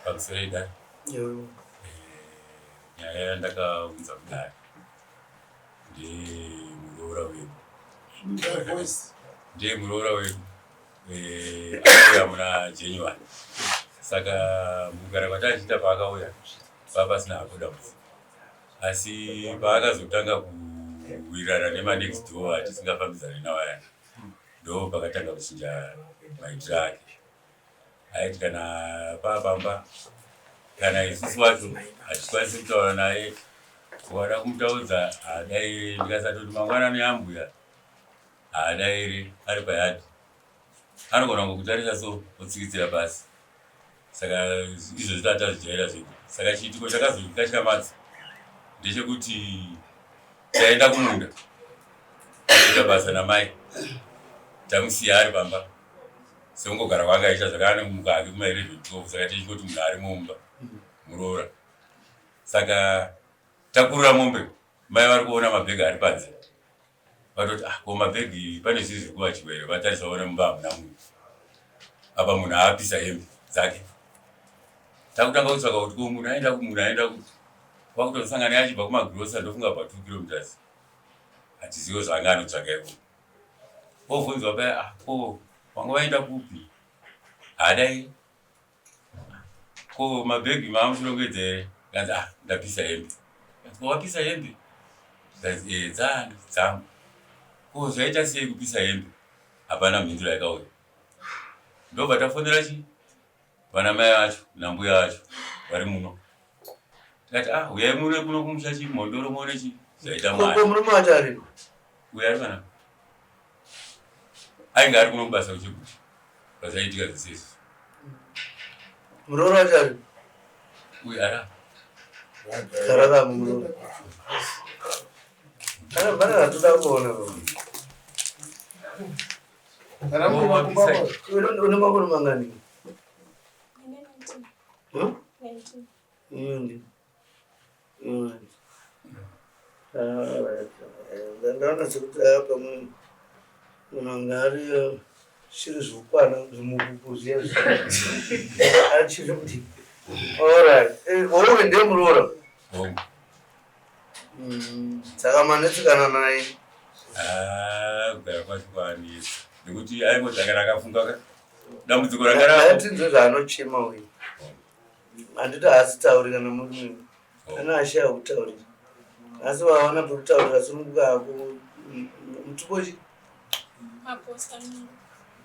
Pamusoro idare. Nyaya yandakaunza kudare ndeyemuroora wedu. Ndeyemuroora wedu akauya muna January. Saka mukugara kwatachiita paakauya pava pasina hapo dambudziko. Asi paakazotanga kuwirirana nemanext door atisingafambidzani nawo ayana, ndo pakatanga kuchinja maitiro ake. Aiti kana paapamba, kana isusu wacho hatikwanisi kutaura naye, wada kumutaudza haadairi. Ndikasatoti mangwanani ambuya, haadairi. Ari payadhi anogona kungokutarisa so, otsikitsira pasi. Saka izvozvi tatazvijaira zvedu. Saka chiitiko chakazokatyamadza ndechekuti taenda kumunda kuita basa namai, tamusiya ari pamba sekungogara kwanga aita zvakana kumuka hake kuma 11 12. Saka tichingoti munhu ari mumba muroora. Saka takurura mombe, mai vari kuona mabhegi ari panze, vatoti, "Ah, ko mabhegi pane zvinhu zviri kuvachiwa here?" Vatarisa vaona mumba hamuna munhu. Apa munhu aapisa hembe dzake. Takutanga kutsvaka kuti ko munhu aenda, munhu aenda kupi. Kwakutosangana achibva kumagirosa, ndofunga pa 2 kilometers. Hatizivo zvaanga anotsvaka ikoko. Ovhunzwa paya, "Ah, ko wanga waenda kupi?" Haadai. "Ko mabhegi maamuchirongedza here?" Kanzi, "Ah, ndapisa hembe." Kanzi, "Ko wapisa hembe?" Kanzi, "Eh, dzangu dzangu." "Ko zvaita sei kupisa hembe?" Hapana mhinduro yakauya. Ndobva tafonera chi vana mai vacho nambuya vacho vari muno, tikati, "Ah, uyai muno kuno kumusha chi Mhondoro muone chi zvaita mwana." Ko murume wacho ariko? Uyo ari panapa ainge ari kuno kubasa kuChegutu pazvaiitika zvese izvi. Muroora wacho ariko? Uyo ara. Kararama muroora. Kana pane zvatoda kuona. Une makore mangani? Ine 19. Huh? 19. Iyo ndi. Iyo. Ah, ndaona sekuti aya pamwe munhu anga ari zviri zvokwana zvimukuku zviya achiri kuti. Alright. Wewe ndiye muroora? Hongu. Saka manetsekana naye? Ah, kugara kwacho kwanetsa nekuti aingoti akana akafunga ka dambudziko ranga rako. Ngatinzwe zvaanochema uyu. Handiti haasi tauri kana murume kana ashaya kutaurira, asi wawana pekutaurira, sununguka hako. Mutupo chi? Maposta.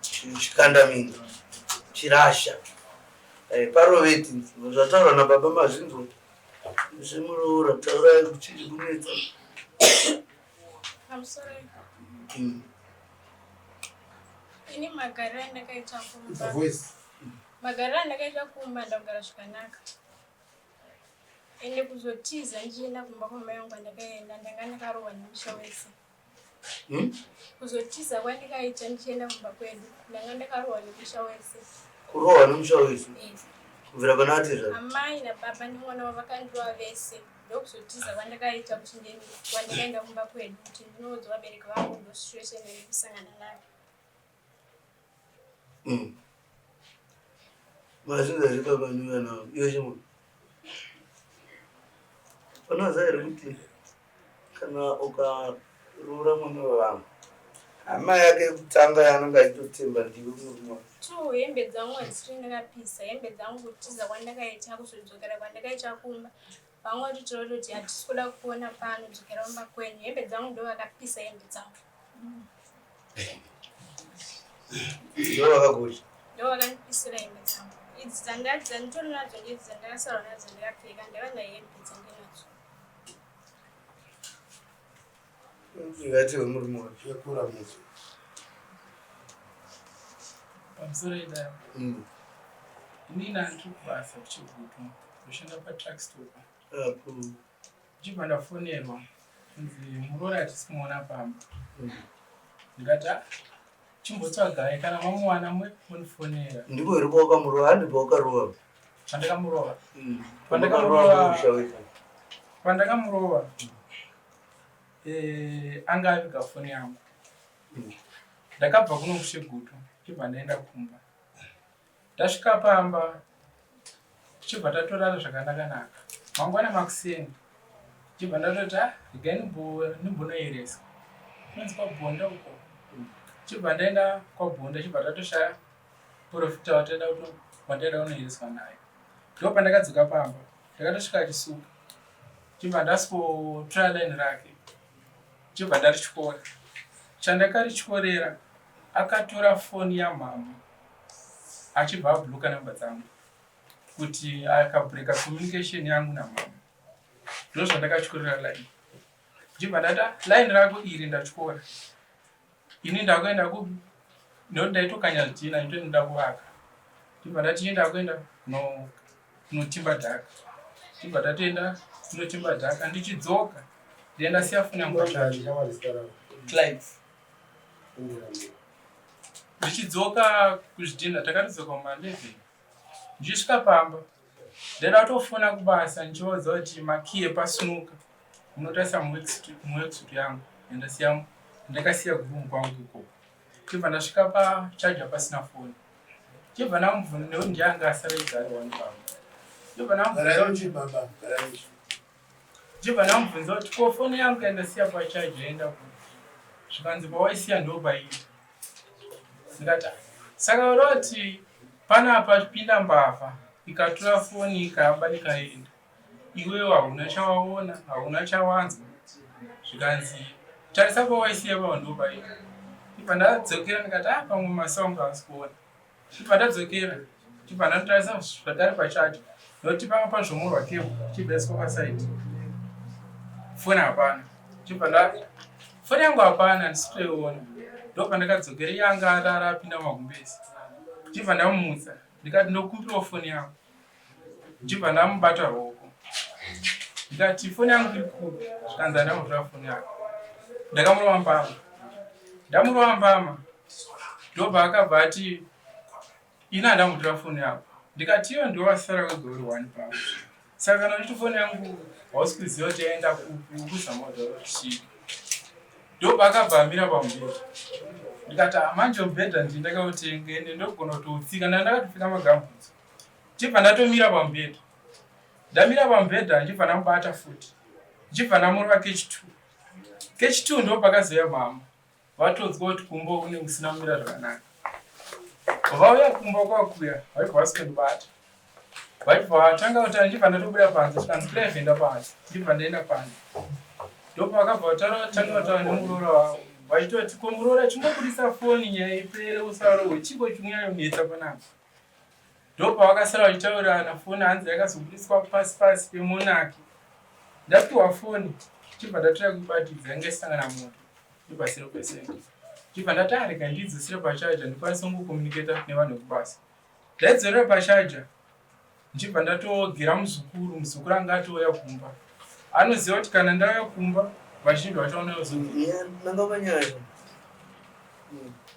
Chikandamino chirasha. Paroveti zvataurwa nababa mazvinzwa zvemuroora. Taurai kuchiri kunetsa. Pamusoro. Ini magariro andakaita kumba, magariro andakaita kumba, ndakugara zvakanaka. Ende kuzotiza ndichienda kumba kwamai vangu kwandakaenda, ndanga ndakarohwa nemusha wese. Kuzotiza kwandikaita ndichienda kumba kwedu, ndanga ndakarohwa nemusha wese. Kurohwa nemusha wese? Eh. Kubvira pana atizva? Amai nababa nemwana wavo vakandirova vese. Ndokuzotiza kwandakaita kuti ndiende kwandakaenda kumba kwedu kuti ndinoudza vabereki vangu ndo situation yandiri kusangana nayo. Mazvinzwa here baba nevana vavo? Iwe chimwe unoziva here kuti kana ukaroora mwana wevanhu, hama yake yekutanga yaanenge achitotemba ndiwe murume wake? Two hembe dzangu hadzisiri, ndakapisa hembe dzangu. Kutiza kwandakaita, kuzodzokera kwandakaita kumba, vamwe vatotaura kuti hatisi kuda kuona pano, dzokera kumba kwenyu. Hembe dzangu, ndo vakapisa hembe dzangu. Ndo vakagocha? Ndo vakandipisira hembe dzangu. Idzi dzanditori nadzo ndidzi dzandakasarwa nadzo ndakapfeka, ndavana hembe dzandinadzo. Ngati wemurume wacho. Yakura muti. Pamusoro idai. Inini handiri kubasa kuChegutu, ndoshanda patruck stop. Apo. Ndichibva ndafonerwa kunzi muroora hatisi kumuona pamba. Ndikati, "Ah, chimbotsvagai, kana mamuwana mundifonera." Ndipo here pawakamurowa? Handi pawakarowa? Pandakamurova. Pandakamurova musha wese. Pandakamurova, anga aviga foni yangu. Ndakabva kuno kuChegutu, ndibva ndaenda kumba. Ndasvika pamba tichibva tatorara zvakanaka-naka. Mangwana makuseni ndichibva ndatoti ah, regai ndimbonoyereswa. Kunonzi kwaBhonda uko. Ndichibva ndaenda kwaBhonda tichibva tatoshaya profita wataida wandaida kunoyereswa naye. Ndopandakadzoka pamba ndakatosvika achisuka. Ndichibva ndasikotora line rake. Ndichibva ndarityora. Chandakarityorera akatora foni yamhamha achibva abloka number dzangu kuti akabreaka communication yangu namama ndozvandakatyorera line ndichibva ndati ah, line rako iri ndatyora ini ndakuenda kupi nekuti ndaitokanya zvidhina nditoenda kuvaka ndibva ndati ini ndakuenda kunotimba dhaka ndibva ndatoenda kunotimba dhaka ndichidzoka ndienda siya foni yangu Clive ndichidzoka kuzvidhinha takatodzoka kuma 11 ndichisvika pamba ndaida kutofona kubasa ndichivaudza kuti makiyi epasinuka munotarisa muworksuit yangu yandasiya ndakasiya kuroom kwangu ikoko chibva ndasvika pachaja pasina foni chibva ndamubvunza nekuti ndiye anga asara igare wani pamba chibva ndamubvunza Ndibva ndamubvunza kuti ko foni yangu yandasiya pachaji yaenda kupi? Zvikanzi pawaisiya ndo pairi. Ndikati saka uroti panapa pinda mbavha ikatora foni ikaba ikaenda. Iwewe hauna chawaona, hauna chawanzwa. Zvikanzi tarisa pawaisiya pawo ndo pairi. Ndibva ndadzokera ndikati ah pamwe maso angu haasi kuona. Chibva ndadzokera chibva ndanotarisa zvakare pachaja nokuti panga pazvomorwa cable chibva yaiswa pasaidi foni hapana chibva nda foni yangu hapana handisitoiona ndopandakadzokera iye anga arara apinda mumagumbezi chibva ndamumutsa ndikati ndokumbirawo foni yangu ndichibva ndamubata ruoko ndikati foni yangu iri kupi zvikanzi andamutora foni yako ndakamurova mbama ndamurova mbama ndobva akabva ati ini handamutora foni yako ndikati iyo ndiwo wasara wega uri one pavo saka kana uchiti foni yangu hausi kuziva kuti yaenda kupi ukuzama kutaura kuti chii ndobva akabva amira pamubhedha ndikati ah, manje mubhedha ndii ndakautenga ende ndogona kutoutsika ndaa ndakatopfeka magambutso Ndichibva ndatomira pamubhedha. Ndamira pamubhedha ndichibva ndamubata futi. Ndichibva ndamurova kechi two. Kechi two ndipo pakazouya mama. Vatonzwa kuti kumba kune kusina kumira zvakanaka. Vauya kumba kwakuya vaibva vasingandibata. Vaibva vatanga kuti ndichibva ndatobuda panze zvikanzi Clive enda panze. Ndichibva ndaenda panze. Ndopavakabva vatanga kutaura nemuroora wavo. Vachitoti ko muroora chingobudisa foni nyaya ipere usarohwe chiko chikunyanyo panapa. Ndopavakasara vachitaurirana foni hanzi yakazobudiswa pasi pasi pemonaki. Ndapiwa foni chibva ndatora kuibatidza yanga isangana moto ipa 0%. Chibva ndati ah rega ndiidzosere pachaja ndikwanise kungokomuniketa nevanhu vekubasa. Ndaidzorera pachaja ndichibva ndatogera muzukuru, muzukuru anga atouya kumba. Anoziva kuti kana ndauya kumba vazhinji vachaona vazogera. Nanga panyaya.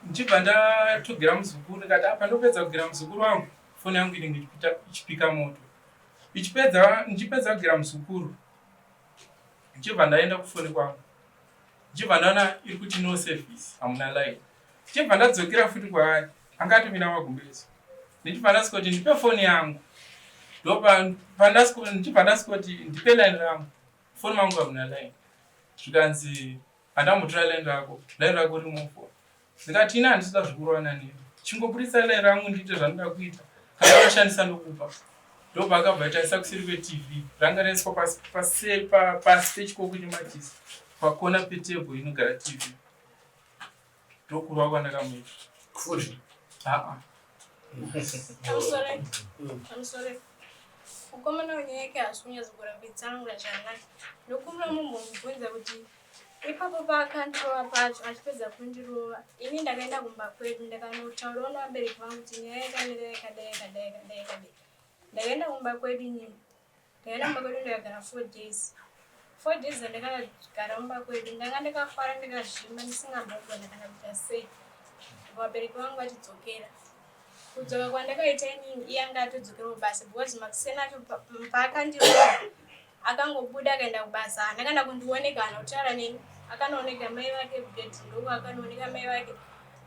Ndichibva ndatogera muzukuru ndikati apa ndopedza kugera muzukuru wangu foni yangu inenge ichipika moto. Ichipedza ndichipedza kugera muzukuru ndichibva ndaenda kufoni kwangu ndichibva ndaona iri kuti no service hamuna line. Ndichibva ndadzokera futi kwaari anga atomira magumbezi. Ndichibva ndasvika kuti ndipe foni yangu ndopandichibva ndasvika kuti ndipe line rangu foni mangu hamuna line zvikanzi Handambotora line rako, line rako riri mufoni. Ndikati ini handisida zvekurovana newe. Chingobudisa line rangu ndiite zvandinoda kuita. Kana washandisa ndokupa. Ndobva akabva atarisa kuseri kweTV. Ranga raiswa pasi pasi pasi pechikoko chemachisi. Pakona petable inogara TV. Ndokurwa kwandakamuita. Futi. Aa. I'm sorry. I'm sorry. Mukomana wenyaya yake haasi kunyatsokurambidza zvakanaka. Ndokumbira mumbomubvunza kuti Ipapo paakandirova pacho achipedza kundirova ini ndakaenda kumba kwedu ndakanotaurawo nevabereki vangu kuti nyaya yakamira yakadai yakadai yakadai yakadai. Ndakaenda kumba kwedu inini ndakaenda kumba kwedu ndikagara 4 days. 4 days dzandakagara kumba kwedu ndanga ndakafara ndakazvimba ndisingambogona kana kuita sei. Vabereki vangu vachidzokera. Kudzoka kwandakaita inini iye anga atodzokera kubasa because makuseni acho paakandirova Akangobuda akaenda kubasa haana kana kundioneka haana kutaura neni. Akanooneka mai vake kugedhi ndoko akanooneka mai vake.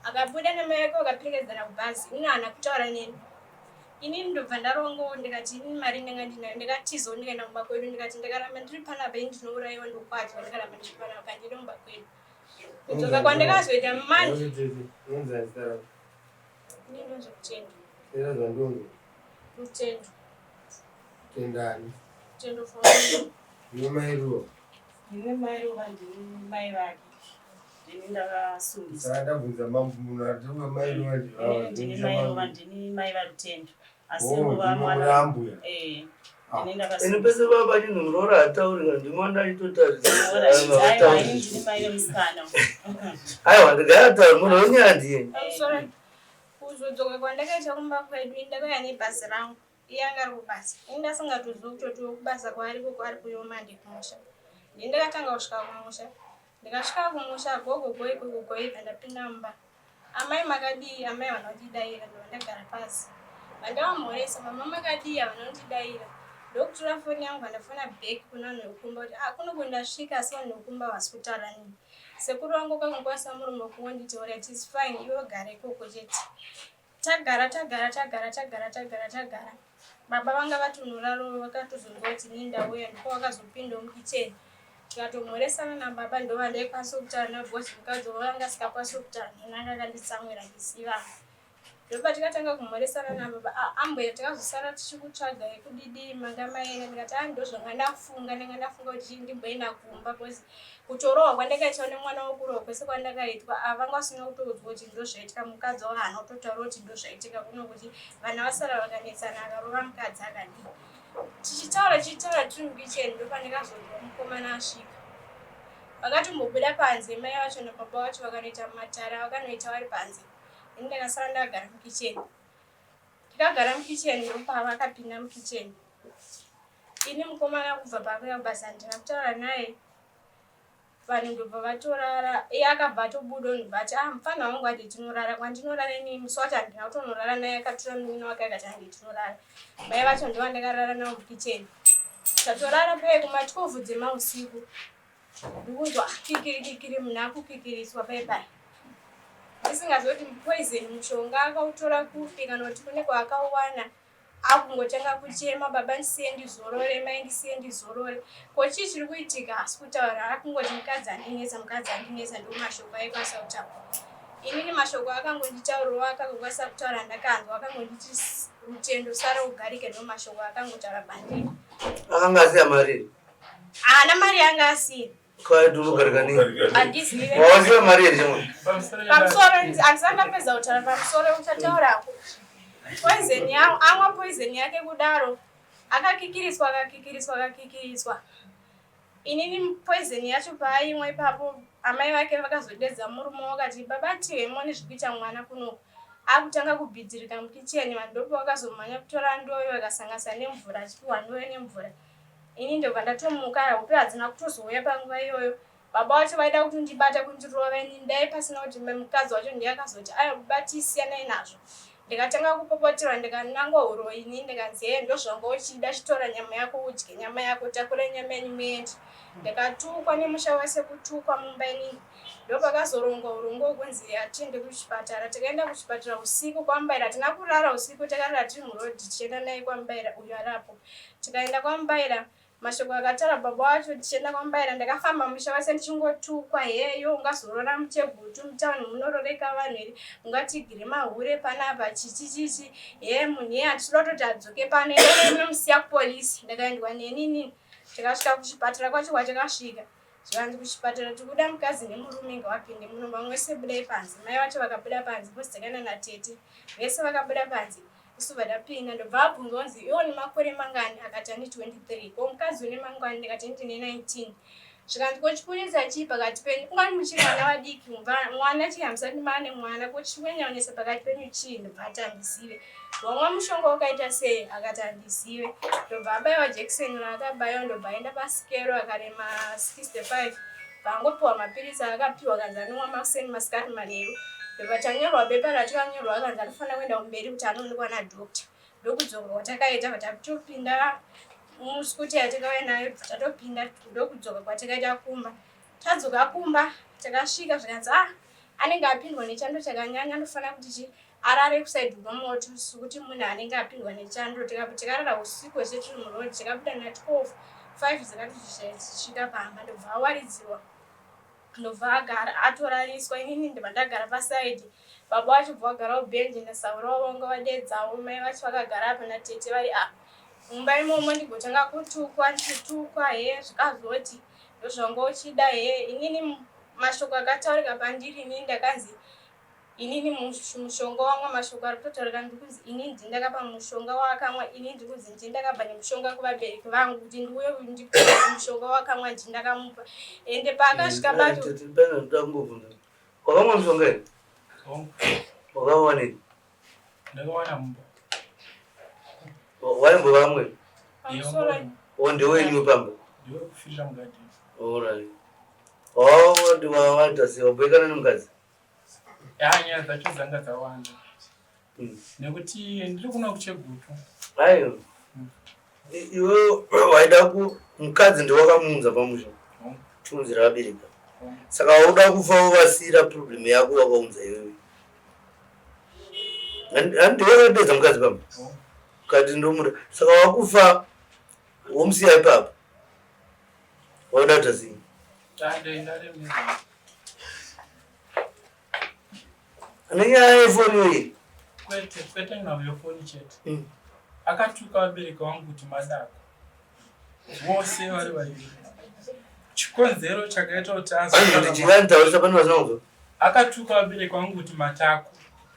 Akabuda namai vake vakaperekedzana kubhazi ini haana kutaura neni. Inini ndobva ndarongawo ndikati inini mari ndanga ndinayo ndikatizawo ndikaenda kumba kwedu ndikati ndikaramba ndiri panapa ini ndinourayiwa ndokwadzwa ndikaramba ndiri panapa ndiri kumba kwedu. Kudzoka kwandakazoita manje. Ini ndonzi Rutendo. Rutendo. Tendani. Rutendo for Ndiwe mai Ruva. Ndini mai Ruva, ndini mai vake. Ndini ndakasungisa. Saka ndabvunza mambo munhu atiwe mai Ruva ndivava. Ndini mai Ruva, ndini mai vaRutendo. Asi Oh, Ruva ndimi mwana. muri ambuya. Eh. Ah. Ndini Ini ndakasungisa. pese baba chinhu muroora hatauri kana ndimi wandachitotarisa. Aiwa, ini ndini mai vemusikana. Aiwa ndikayataura munhu wenyaya ndiye. Pamusoro kuzodzoka kwandakaita kumba kwedu ndakauya nebhazi rangu. Iye anga ari kubasa. Ini ndasingatozivi kutoti kubasa kwaari koko ari kuYomande kumusha. Ndini ndakatanga kusvika kumusha. Ndikasvika kumusha gogo goi gogo goi bva ndapinda mumba. Amai makadii amai vanondidaira ndobva ndagara pasi. Vandavamhoresa mama makadii havanondidaira. Ndokutora foni yangu vandafona back kuna vanhu vekumba kuti ah kuno kundasvika asi vanhu vekumba havasi kutaura neni. Sekuru vangu vakangokwanisa muromo kungonditi alright it's fine iwe gara ikoko chete. Tagara tagara tagara tagara tagara tagara. Baba vanga vatonhoraro vakatozonzwa kuti ini ndauya ndipo vakazopindawo mukicheni. Tikatomhoresana nababa ndovandaikwanisa kutaura navo because mukadzi wavo anga asingakwanisi kutaura neni anga akanditsamwira ndiziva. Ndopatikatanga kumhoresana nababa ah, ambuya takazosara tichikutsvagai kudidii manga maenda ndikati ah ndozvanga ndafunga ndanga ndafunga kuti ndimboenda kumba because Kutorohwa kwandakaitwa nemwana wekurohwa kwese kwandakaitwa ava vanga vasina kutoudzwa kuti ndozvaitika mukadzi wavo haana kutotaura kuti ndozvaitika kuno kuti vana vasara vakanetsana akarova mukadzi akadii tichitaura tichitaura tiri mukicheni ndopandakazonzwa mukomana asvika vakatombobuda panze mai vacho nababa vacho vakanoita matara vakanoita vari panze ini ndakasara ndakagara mukicheni ndakagara mukicheni ndopavakapinda mukicheni Ini mukomana kubva paakauya kubasa handina kutaura naye vanhu ndobva vatorara iye akabva atobuda ndobva ati ah mufana wangu ati tinorara kwandinorara ini musi wacho handina kutonorara naye akatora munin'ina wake akati handi tinorara mai vacho ndova ndakarara navo mukicheni tatorara paye kuma 12 dzemausiku ndikunzwa ah, kikiri kikiri munhu akukikiriswa paye paye ndisingazoti poison mushonga akautora kupi kana kuti kune kwaakauwana Akungotanga kuchema baba ndisiye ndizorore mai ndisiye ndizorore ko chii chiri kuitika asi kutaura akungoti mukadzi andinetsa mukadzi andinetsa ndo mashoko aikwanisa kutaura inini mashoko akangonditaurawo akangokwanisa kutaura ndakanzwa akangonditi rutendo sara ugarike ndo mashoko akangotaura pandiri Akanga asiya mari. haana mari yanga asiya Waziva mari here chimwe? Pamusoro handisati ndapedza kutaura pamusoro uchataura poison yangu amwa poison yake kudaro akakikiriswa akakikiriswa akakikiriswa inini poison yacho paaimwa ipapo amai vake vakazodedza murume wakati baba tiwe mone zvikuita mwana kunoku akutanga kubhidzirika mukicheni vanhu ndopo vakazomhanya kutora ndoyo vakasanganisa nemvura achipiwa ndoyo nemvura Ini ndobva ndatomuka hope hadzina kutozouya panguva iyoyo. Baba vacho vaida kutondibata kundirova ini dai pasina kuti mukadzi wacho ndiye akazoti ayo baba siyanai nazvo. Ndikatanga kupopoterwa ndikanangwa huro ini ndikanzi hee ndozvanga uchida chitora nyama yako udye nyama yako takura nyama yenyu muende. Ndikatukwa nemusha wese kutukwa mumba inini. Ndopakazorongwa urongwa hwekunzi atiende kuchipatara. Takaenda kuchipatara usiku kwaMbaira hatina kurara usiku takarara tiri muroad tichienda naye kwaMbaira uyo arapo. Tikaenda kwaMbaira mashoko akataura baba wacho tichienda kwaMbaira ndakafamba musha wese ndichingotukwa heyo ungazorora muchegutu mutown munororeka vanhu here ungatigire mahure panapa chichi chichi hee munhu iye handisida kutoti adzoke pano inomusiya kupolisi ndakaendwa neni inini tikasvika kuchipatara kwacho kwatakasvika zvikanzi kuchipatara tikuda mukadzi nemurume ngawapinde muno vamwe vese budai panze mai vacho vakabuda panze bcause takaenda natete vese vakabuda panze Isu vatapinda ndobva abvunzwa kunzi iwe une makore mangani akati ane 23 ko mukadzi une mangani ndikati ndine 19 zvikanzi ko chikunetsa chii pakati penyu ungani muchiri vana vadiki mwana chii hamusati maane mwana ko chikunyanyanetsa pakati penyu chii ndobva ati handizive wamwa mushonga wakaita sei akati handizive ndobva abaiwa jekiseni raakabaiwa ndobva aenda pasikero akarema 65 Vangopiwa mapiritsi aakapiwa akanzi anomwa makuseni masikati manheru ndobva tanyorwa bepa ratikanyorwa akanzi anofanira kuenda kumberi kuti anoonekwa nadoctor ndokudzoka kwatakaita tatopinda muskuti yatakauya nayo tatopinda ndokudzoka kwatakaita kumba tadzoka kumba takasvika zvikanzi ah anenge apindwa nechando chakanyanya anofanira kuti chi Arare kuside kwemoto sekuti munhu anenge apindwa nechando. Tikarara usiku hwese tiri muroad, tikabuda na 12 5 dzakati tichisvika pamba, ndobva awaridzirwa, ndobva agara atorariswa. Inini ndobva ndagara pasaidi, baba vacho bva vagarawo bhenji nasaura wavo vanga vadedzawo, mai vacho vakagara apa natete vari apa mumba imomo. Ndigotanga kutukwa, ndichitukwa he, zvikazoti ndozvanga uchida he. Inini mashoko akataurika pandiri, inini ndakanzi inini mushonga wamwa. Mashoko ari kutotaurika, ndikunzi inini ndini ndakapa mushonga waakamwa. Inini ndikunzi ndini ndakabva nemushonga kuvabereki vangu kuti ndiuye ndipe mushonga waakamwa, ndini ndakamupa. Ende paakasvika bato Ndoda kungobvunza, wakamwa mushonga here? Hongu. Wakawanei? Ndakawana mumba. Waimbovamwe? Pamusoro. O, ndewenyu pamba? Ndiwe kufirira mugadheni. Alright. Wawati wawaita sei? Wabhoikana nemukadzi? Ya, nyaya dzacho dzanga dzawanda nekuti ndiri kuno kuChegutu. Aiwa, iwe waida ku mukadzi ndewakamuunza pamusha? Hongu. Tiunzira vabereka. Saka wauda kufa wovasiyira problem yako wakaunza iwewe. Handi wakapedza mukadzi pamba? Hongu. Ukati ndomuda, saka wakufa womusiya ipapo, wauda kuita sei? Ndaremedza. Nenyaya yefoni iyi? Kwete, kwete nhau yefoni chete. Akatuka vabereki vangu kuti madako vose vari vaviri. Chikonzero chakaita kuti Vanhu kuti chivanitaurisa pane vasina kunzwa. Akatuka vabereki vangu kuti matako.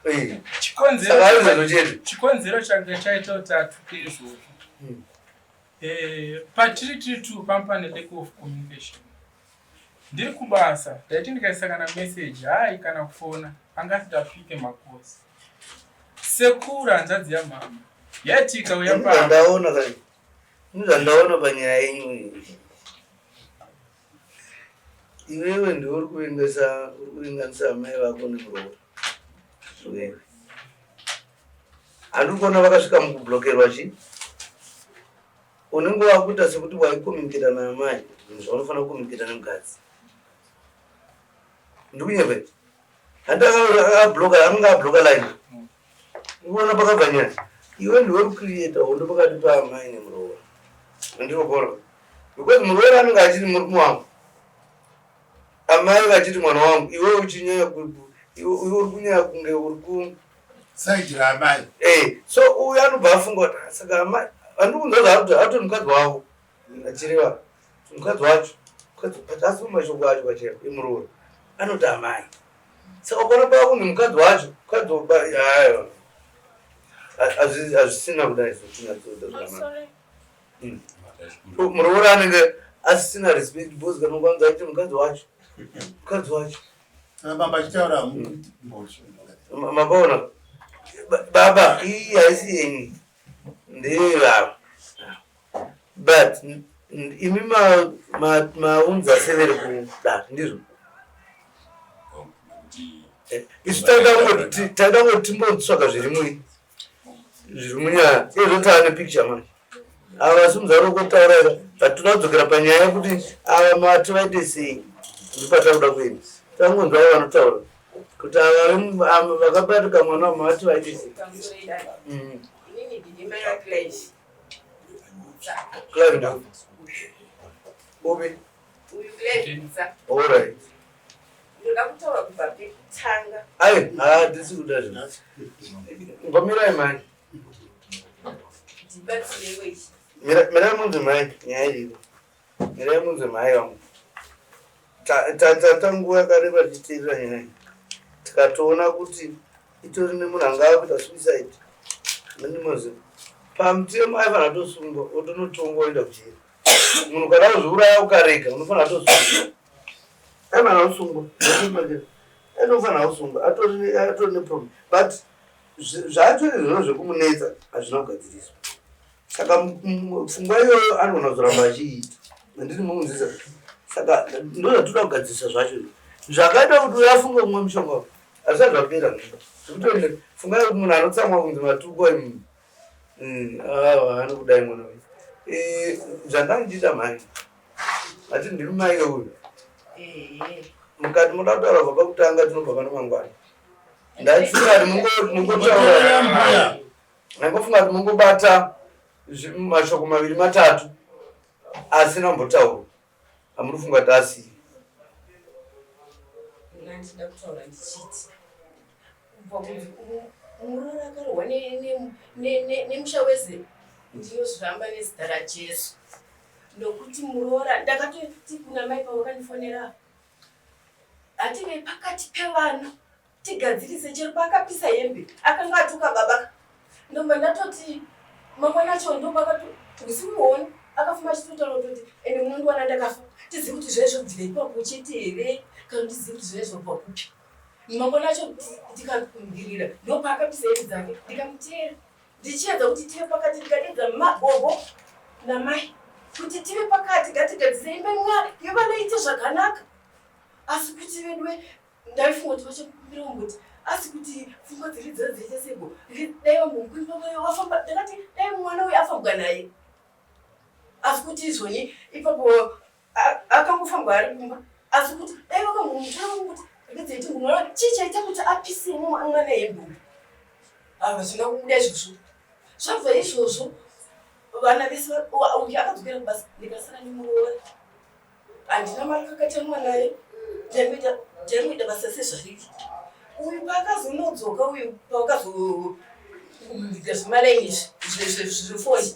Saka aizvozvo chete? Chikonzero changa chaita kuti atuke izvozvo, patiri tiri two pamba pane lack of communication. Ndiri kubasa, ndaiti ndikaisa kana message, hai, kana kufona angasitapike makosi. Sekuru, hanzvadzi yamama, yaiti ikauya Ini zvandaona kani, ini zvandaona panyaya yenyu iyi, iwewe ndiwe uri kuvengesa, uri kuvenganisa amai vako nemuroora. Iwewe handiri kuona vakasvika mukublokerwa chi unenge wakuita sekuti waicommunicata naamai zvinhu zvaunofanira kucommunicata nemukadzi. Ndikunyepe? Handi akabloka, anenge abloka line. Uona pakabva nyaya, iwe ndiwe kucreata hondo pakati paamai nemuroora. Andinokona because muroora anenge achiti murume wangu, amai vachiti mwana wangu. Iwe uchinyanya iwe uri kunyanya kunge uri ku side raamai. So uyu anobva afunga kuti, "Ah, saka amai andikunzwa zvaari atori mukadzi wavo," achireva mukadzi wacho mukadzi, but asi mashoko acho pachena emuroora anoti amai. Saka ukaona pakunzi mukadzi wacho mukadzi, aiwa, hazvisina kudai zotinyatsoita zvakanaka. Pamusoro. Muroora anenge asisina respect because kana ukwanza aiti mukadzi wacho, mukadzi wacho. Kana baba achitaura. Mapaona baba, iyi haisi yenyu, ndeyevavo, but imi maunza severe kudare, ndizvo? Nekuti Isu taida kungoti timbotsvaga zviri munyaya izvo, taane picture manje. Ava simuzaro kutaura, but toda kudzokera panyaya yekuti ava mati vaite sei. Ndipatakuda kuenda, tangonzwa avo vanotaura kuti ava vakabatika mwana wamati vaite sei. Pamusoro idai. Inini ndini mai vaClive. Clive ndo upi? Uyu Clive Mutsa. Alright. Ndoda kutaura kubva pekutanga. Ai, hatisi kuda zvinhu, ngomirai mai. Ndibatsirewo ichi. Mirai munzwe mai, nyaya iriko. Mirai munzwe mai vangu. Tata nguva yakareba tichiteerera nyaya iyi, tikatoona kuti itori nemunhu anga akuita suicide. Ndimoziva pamutemo aifanira tosungwa, otonotongwa, oenda kujeri. Munhu kana kuzviuraya ukarega, unofanira tosungwa. Aifanira kusungwa, anofanira kusungwa, atori neproblem, but zvacho izvozvo zvekumunetsa hazvina kugadziriswa. Saka pfungwa iyoyo anogona kuzoramba achiiita. Handiti mukunzisa? Saka ndo zvatoda kugadzirisa zvacho izvi. Zvakaita kuti uyo afunge kumwe mushonga hazvisati zvapera. Zvekuti pfungwa yekuti munhu anotsamwa kunzi matuko anokudai mwana uyu. Zvandanga ndichiita mhai, ati ndiri mai uyu, mukati moda kutaura kubva pakutanga, tinobva pano mangwana. Ndaifunga kuti mungotaura. Ndangofunga kuti mungobata mashoko maviri matatu asina kumbotaurwa amuri kufunga kuti asii. Ndandida kutaura ndichiti kubva kunzi muroora akarohwa nemusha wese ndinozviramba nezita raJesu nokuti muroora ndakatoti kuna mai pavakandifonera hative pakati pevana tigadzirise chero paakapisa hembe akanga atuka baba ndobva ndatoti mangwana acho ndopakato usiku hwona akafuma achitotaura kutoti ende munondiwana ndakafa tizive kuti zvaive zvobvira ipapo chete here kana tizive kuti zvaive zvobva kupi mangwana acho tikakumbirira ndopaakapisa hembe dzake ndikamuteera ndichiedza kuti tive pakati ndikadedza magogo namai kuti tive pakati ngatigadzise imba yevana ite zvakanaka asi kuti veduwe Ndaifunga kuti vachakumbira kungoti asi kuti pfungwa dziri dzaa dzaita seko dai vambomukumbira wafamba ndakati dai mwana uyu afambwa naye asi kuti izvoni ipapo akangofambwa ari kumba asi kuti dai vakambomutora kungoti regedzaiti mwana chii chaita kuti apise mwana hembe uyu hazvina kubuda izvozvo zvabva izvozvo vana vese uyu akadzokera kubasa ndikasara nemuroora Handina makakatanwa naye taingoita basa sezvariri. Uyu paakazonodzoka uyu paakazoita zvemalaini izvi zvefoni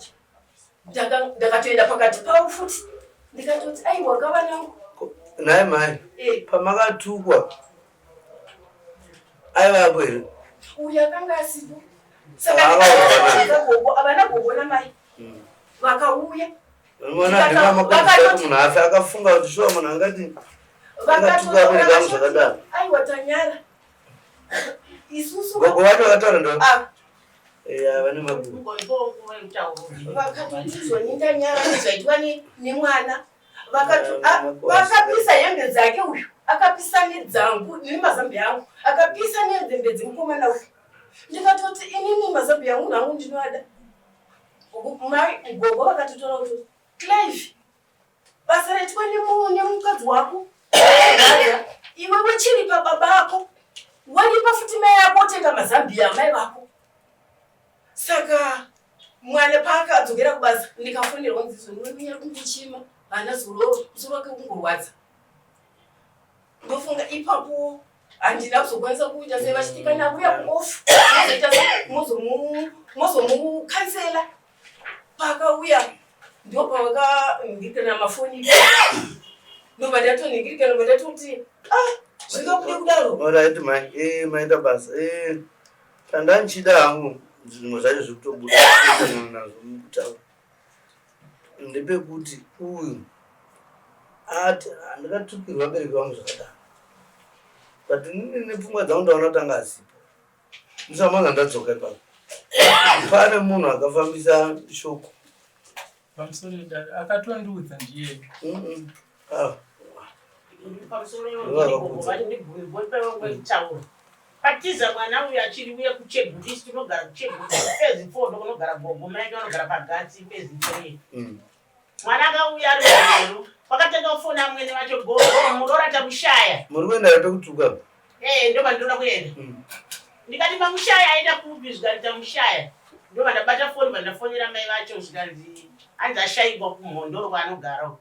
ndakatoenda pakati pavo futi ndikatoti aiwa kavanangu. Nhai mhai, eh. pamakatukwa aivapo here? Uyu akanga asipo. Saka gogo avana gogo namai hmm. vakauya Mwana ndinamakuziva kuti munhu afe akafunga kuti shuwa munhu angati angatuka vabereki vangu zvakadaro. Aiwa tanyara. Isusu gogo vacho vakataura ndo. Ah. Yeah, vane maguva. Vakatoti zvoni ndanyara zvaitwa nemwana. Vakapisa hembe dzake uyu. Akapisa nedzangu nemazambi angu. Akapisa nehembe dzemukomana uyu. Ndikatoti inini mazambi angu nangu ndinoada. Mai gogo vakatotora kuti Clive basa raitwa nemukadzi wako iwe wechiripa baba ako waripa futi mai ako otenga mazambiya amai vako saka mwana paakadzokera kubasa ndikafonerwa nzizo niweminyari kungochema haana zororo musoro wake kungorwadza ndofunga ipapo handina kuzokwanisa kuita sei vachiti kana avuya kuoff mozoita mozomukansela paakauya ndopavakanhingirikana mafoni ndobva ndatonhingirikana ndobva ndatoti ah zvingabude kudaro Alright mai, eh maita basa. Eh chandanchida hangu zvimwe zvacho zviri kutobuda nazvo mukutaura. Ndepekuti uyu ati handikatukirwa vabereki vangu zvakadaro but inini nepfungwa dzangu ndaona kuti anga asipo musamanga ndadzoka ipapo pane munhu akafambisa shoko pamusoro edare akatondiudza ndiye ah. Patiza mwana uyu achiri uye kucheguti isu tinogara kucheguti fezi four ndokunogara gogo mai vanogara pagatsi fezi three mm. Mwana akauya ari manheru kwakatanga kufona amwene vacho gogo muroora tamushaya. Muri kuenda here pekutuka? Eh, ndo pandinoda kuenda. Mm. Ndikati mamushaya aenda kupi zvikanzi tamushaya. Ndo pandabata foni pandafonera mai vacho zvikanzi anzi ashaikwa kumhondoro kwaanogara uko.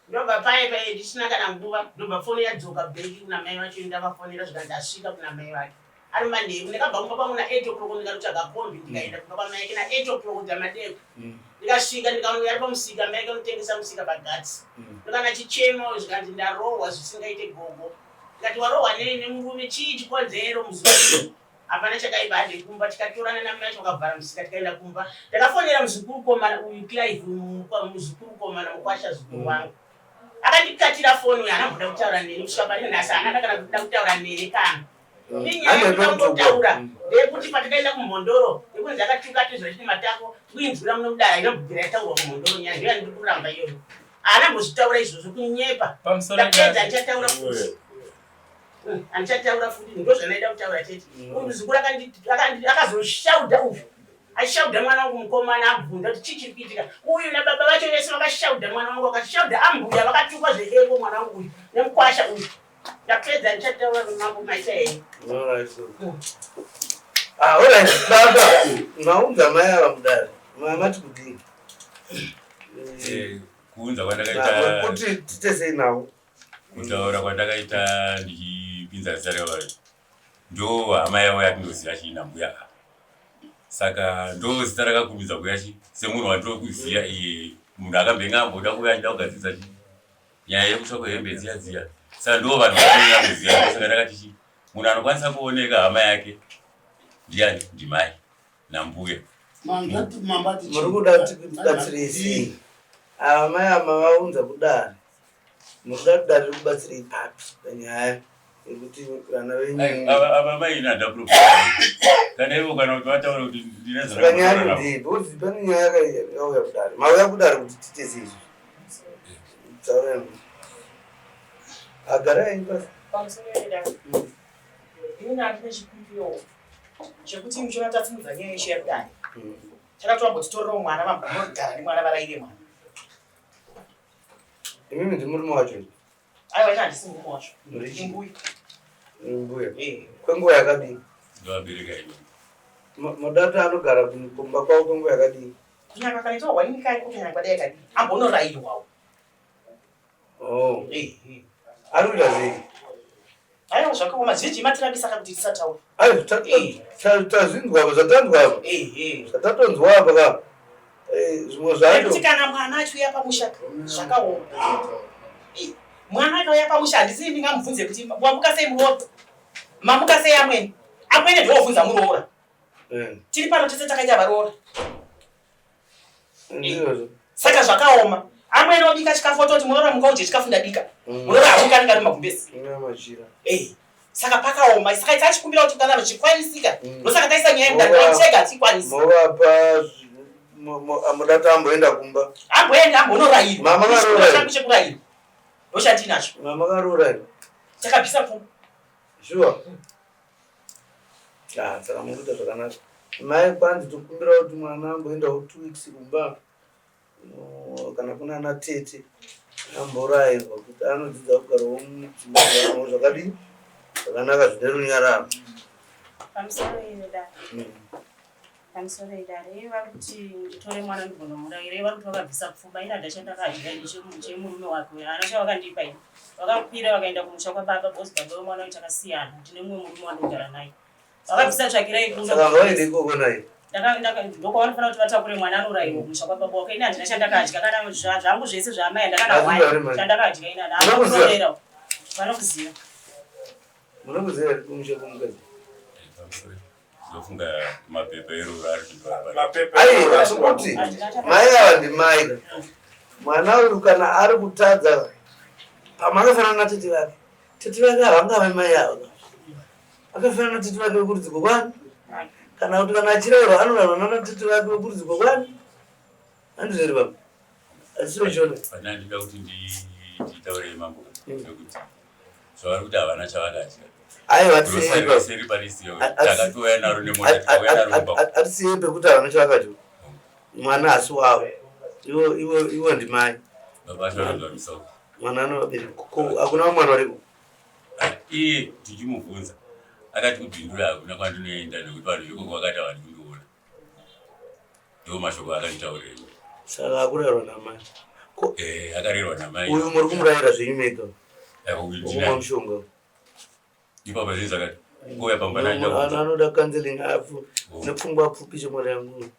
Ndobva paye paye ndisina kana nguva ndobva foni yadzoka back kuna mai vacho ndavafonera zvikanzi asvika kuna mai vake. Ari manheru ndakabva kumba kwangu na 8 o'clock ndikanotsvaga kombi ndikaenda kumba kwamai ake na 8 o'clock dzamadeko. Mm. Ndikasvika ndikaona ari pamusika mai ake anotengesa musika pagatsi. Mm. Ndokana chichema zvikanzi ndarohwa zvisingaite gogo. Ndikati warohwa nei nemurume chii chikonzero muzukuru. Hapana chakaipa hande kumba tikatorana namai vacho vakavhara musika tikaenda kumba. Ndakafonera muzukuru komana uyu Clive muzukuru komana mukwasha zukuru mm. wangu. Akandikatira foni uyu haana kumboda kutaura neni kusvika pari nhasi haana kana kuda kutaura neni kana. Mm. Inyaya yekutombotaura ndeyekuti patakaenda kumhondoro yekunzi akatuka atizwa chine matako tikuinzwira muno kudara inobvira yataurwa kumhondoro nyaya ndiyo yandiri kuramba iyoyo. Haana kumbozvitaura izvozvo kunyepa. Ndapedza ndichataura futi. Handichataura futi ndozvandaida kutaura chete. Uyu muzukuru akazoshaudha uyu. Aishaudha mwana wangu mukomana abvunza kuti chii chiri kuitika. Uyu nababa vacho vese vakashaudha mwana wangu vakashaudha ambuya vakatukwa zvedeko mwana wangu uyu nemukwasha uyu. Ndapedza ndichataura namambo maita henyu. Alright. Ah, alright, baba. Maunza mai ava mudare. Mati kudini? Eh, kuunza kwandakaita kuti tite sei navo? Kutaura kwandakaita ndichipinza zita revari ndo hama yavo yatinoziva chii nambuya ava. Saka ndo zita rakakurumidza kuuya chi semunhu wandinokuziva iye munhu akambenge amboda kuuya achida kugadzirisa chi nyaya yekutsva kwehembe dziya dziya. Saka ndo vanhu vatinoda kuziva saka ndakati chi munhu anokwanisa kuoneka hama yake ndiani ndimai nambuya. Muri kuda kuti tibatsirei sei? Ava mai ava mavaunza kudare. Muri kuda kuti dare rikubatsirei papi panyaya yekuti vana venyu Ava mai ini handina problem. Kana ivo kana kuti vataura kuti ndine Saka nyaya ndei? Because pane nyaya yakauya kudare. Mauya kudare kuti tiite sei izvozvo? Taurai. Agarai pasi. Pamusoro pedare. Ini handina chikumbiro chekuti muchiona tasimudza nyaya yeshe yakudai. Takatoambotitorerawo mwana vambonogara nemwana varaire mwana. Imimi ndimurume wacho? Aiwa, ini handisi murume wacho. Muri chii? Imbuya. Mbuya. Eh. Kwenguva yakadii? Ndovabereka ini. Mudata anogara kumba kwavo kwenguva yakadii? Kunyangwe akanoitwa hwaini kare kunyangwe kwadai kadii. Ambonorairwawo. Oh. Eh. eh. Ari kuita sei? Aiwa zvakaoma zhinji matirambisa kuti tisataura. Aiwa tazvinzwa apa zvatanzwa apa. Eh eh. Zvatatonzwa apa ka. Eh, zvimwe zvacho. Nekuti kana mwana achiuya pamusha zvakaoma. Eh, mwana akauya pamusha handisi ndingamubvunze kuti wamuka sei muroora? Mamuka sei amwene? Amwene ndiwo wobvunza muroora. Tiri pano tese takaita varoora. Ndizvozvo. Saka zvakaoma. Amwene obika chikafu ototi muroora muka udye chikafu ndabika. Muroora amuka anenge ari mumagumbezi. Machira. Eh. Saka pakaoma. Saka tachikumbira kuti kana zvichikwanisika. Ndosaka taisa nyaya mudare tega hatikwanisi. Movapa mudata amboenda kumba. Amboenda ambonorayirwa. Mama varoora. Changu chekurayirwa. Ndochatinacho. Mama varoora. Takabvisa pfuma. Sure. Ah, saka mukuita zvakanaka. Mai kwanzi tokumbira kuti mwana amboendawo 2 weeks kumba. Kana kuna ana tete amborayirwa kuti anodzidza kugarawo mudzimba dzavo zvakadii zvakanaka zvine runyararo. Pamusoro idare. Pamusoro idare. Iye vari kuti nditore mwana ndigonomurayira. Iye vari kuti vakabvisa pfuma. Ini handina chandakadya chemurume wake. Haana chavakandipa ini. Vakakwira vakaenda kumusha kwababa because baba vemwana uyu takasiyana. Ndine mumwe murume wandinogara naye. Vakabvisa tsvakirai kuno. Saka ngavaende ikoko naye. Ndokwavanofana kuti vatakure mwana anorayirwa kumusha kwababa wake. Ini handina chandakadya kana zvangu zvese zvaamai handakana Vaziva hwai here mai? chandakadya ini handina Munokuziva? kutorera. Vanokuziva. Munokuziva here kumusha kwomukadzi? Ndofunga mapepa erura ari kutora. Aiwa, kuti mai ava ndimai. Mwana uyu kana ari kutadza pamwe akafanana natete vake. Tete vake havangave mai ava. Akafanana natete vake vekurudzi kwani? Kana kuti kana achirayirwa anorayirwa nana tete vake vekurudzi kwani? Handizvo here baba? Handisiro chiona. Pana ndinoda kuti nditaure mambo nekuti zvavari kuti havana chavakadya. Aiwa, Grocery rese riri palist yavo. Takatouya naro nemota tikauya naro kumba. hatisiyei pekuti havana chavakadya. Mwana hasi wavo. Ivo ivo ivo ndimai. Baba vacho vanonzwa misoro. Mwana anovabereka. Ko hakuna mwana wariko? Iye tichimubvunza akati kubhindura hakuna kwandinoenda nekuti vanhu vekoko vakati havadi kundiona. Ndiwo mashoko akanditaurira. Saka akurayirwa namai. Eh, akarerwa namai. Uyu muri kumurayira zvenyu mega. Aiwa, uyu Wokumwa ndinaye. mushonga. Ipapo zvinhu zvakati kuuya pamba naenda Ano- Anoda counseling apo nepfungwa pfupi chemwana yangu.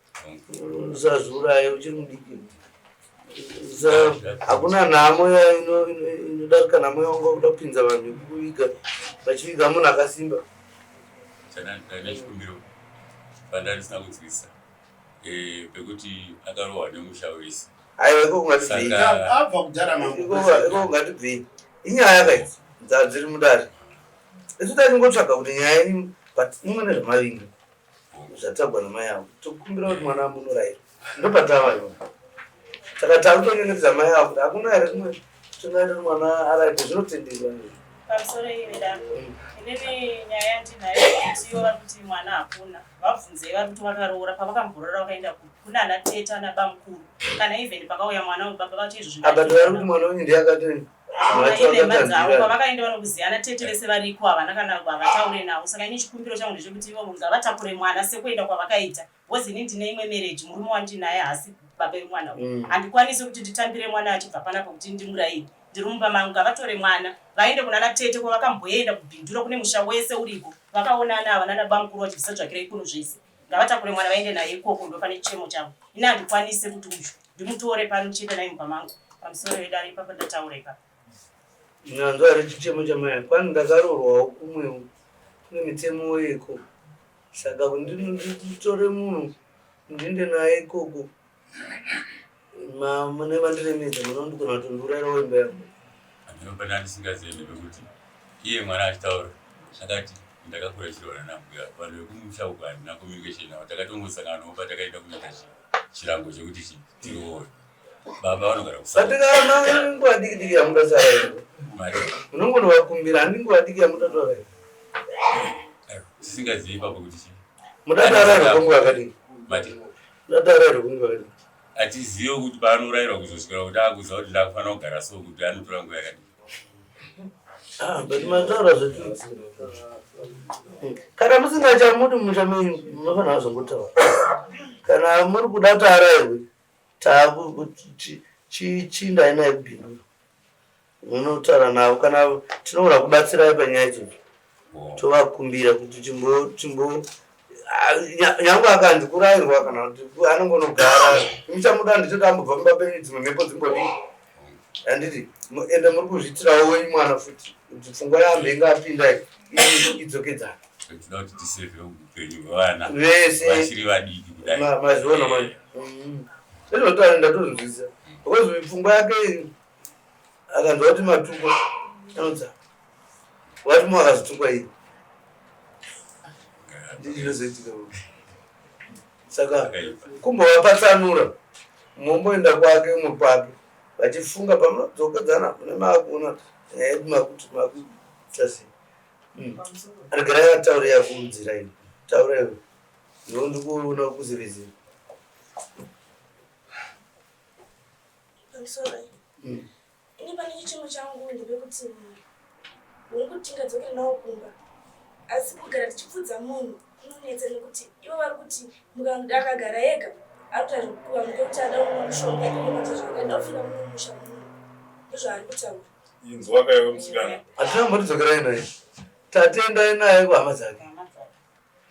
Usazviuraya uchiri mudiki. Hakuna nhamo inodarika nhamo yaunga kuda kupinza vanhu yekukuviga vachiviga munhu akasimba. Ndane chikumbiro pandandisina kunzwisisa pekuti akarohwa nemusha wese. Aiwa, iko kungatibvei. Abva kudhara mambo. Iko kungatibvei. Inyaya kaidzi dzadziri mudare. Isu tachingotsvaga kuti nyaya iyi but imwe nezvamavinga zvatagwa namai avo. Tokumbira kuti mwana amunorayira. Ndopatava ivo. Saka takutonyengetedza mai avo kuti hakuna here kumwe tingaita kuti mwana arayirwe zvinotenderwa izvo. Pamusoro iwe dare. Inini nyaya yandinayo kuti ivo vari kuti mwana hakuna. Vabvunzei vari kuti vakaroora pavakamborora vakaenda kuna ana tete ana bamukuru. Kana even pakauya mwana baba vati izvo Apa vari kuti mwana wenyu ndiye akatoni. Inhema dzavo kwavakaenda vanokuziyana tete vese variko havana kana havataure navo saka ini chikumbiro changu ndechekuti ivo ngavatakure mwana sekuenda kwavakaita because ini ndine imwe marriage murume wandinaye haasi baba vemwana uyu mm. handikwanisi kuti nditambire mwana achibva panapa kuti ndimurayire ndiri mumba mangu ngavatore mwana vaende kunana tete kwavakamboenda kubhindura kune musha wese uriko vakaonana ava nana bamukuru vachibvisa tsvakirei kuno zvese ngavatakure mwana vaende naye ikoko ndopane chichemo chavo ini handikwanise kuti uyu ndimutore pano chienda naye mumba mangu pamusoro vedare ipapo ndataura ipapo Nanzwa here chichemo chamai kwani ndakaroorwawo kumwewo kune mitemo yeko saka nditore munhu ndiende naye ikoko mune vandiremedza munondikona kuti ndiurairawo imba yangu Ndinopana ndisingazive ndepekuti iye mwana achitaura akati ndakakura chirwara nambuya vanhu vekumusha uku handina communication navo takatongosanganawo patakaenda kunoita chirango chekuti tiroore baba vanogara kusatikana nguva diki diki yamutasara munongonovakumbira handi nguva diki yamutatora tisingazivi ipapo kuti chii mudatararwa kwenguva yakadii mudatararwa kwenguva yakadii hatizive kuti paanourayirwa kuzosvikira kuti akuziva kuti ndakufanira kugara so kuti anotora nguva yakadii ah, but mataura zvetu kana musingachamudi musha menyu munofanira kuzongotaura kana muri kuda kuti arairwe takuchindai naye kubhindura munotaura navo kana tinogona kubatsirai panyaya idzodzo tovakumbira kuti chimbo chimbo nyange akanzi kurairwa kana kuti anongonogara imichamuda ndichoti ambobva mumba penyu dzimwe mhepo dzimbodii handiti ende muri kuzviitirawo wenyu mwana futi kuti pfungwa yambe inga apinda idzokedzana tinoda kuti tisevhe upenyu hwevana vese vachiri vadiki kudai mazviona manje sezvotaura ndatozvinzwisisa because pfungwa yake akanzwa kuti matukwa anodza wati mo akazotukwa iye ndichinozoitika saka kumbovapatsanura momboenda kwake umwe kwake vachifunga pamunodzokedzana mune maakuona nyaya yedu makuti makuita sei hmm. regerai ataure yakuudzira ini taura iwe ndiwo ndikuona kuzivezera Pamusoro mm. Ini pane chichemo changu ndepekuti hongu tingadzokera nawo kumba asi kugara tichipfudza munhu kunonetsa nekuti ivo vari kuti akagara ega ari kuita zvekupiwa nekuti ada kumwa mushonga ivo vata zvakada kufira muno musha muno ndozvaari kutaura inzwa kaiwe musikana hatina kumbotidzokerai naye tatendai naye kuhama dzake